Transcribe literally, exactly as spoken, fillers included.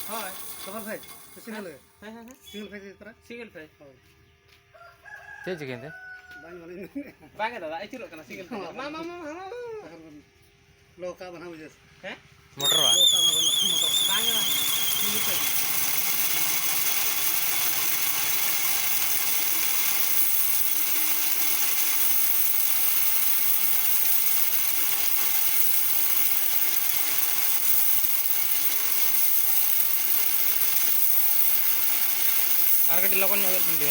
ᱦᱳᱭ᱾ Double phase ᱥᱮ single? ᱦᱮᱸ, ᱦᱮᱸ, ᱦᱮᱸ᱾ ᱥᱤᱝᱜᱮᱞ ᱯᱷᱮᱡᱽ ᱜᱮ ᱠᱟᱱᱟ? Single phase. ᱦᱳᱭ᱾ ᱪᱮᱫ ᱪᱤᱠᱟᱹᱭᱮᱱ ᱛᱮ? ᱵᱟᱝ, ᱵᱟᱝ, ᱵᱟᱝ᱾ ᱵᱟᱝ ᱜᱮ ᱫᱟᱫᱟ, ᱟᱹᱪᱩᱨᱚᱜ ᱠᱟᱱᱟ ᱥᱤᱝᱜᱮᱞ ᱯᱷᱮᱡᱽ᱾ ᱢᱟ, ᱢᱟ, ᱢᱟ, ᱢᱟ, ᱢᱟ᱾ ᱞᱚ ᱠᱟᱜ ᱵᱟᱱᱟ ᱵᱩᱡᱷᱟᱹᱣ᱾ ᱦᱮᱸ? ᱢᱚᱴᱚᱨ ᱵᱟ? ᱞᱚ ᱠᱟᱜ ᱵᱟᱱᱟ ᱢᱚᱴᱚᱨ᱾ ᱵᱟᱝ ᱜᱮ, ᱵᱟᱝ᱾ Single phase. ᱟᱨ ᱠᱟᱹᱴᱤᱡ ᱞᱚᱜᱚᱱ ᱧᱚᱜ ᱜᱮᱫ ᱛᱤᱧ ᱯᱮ᱾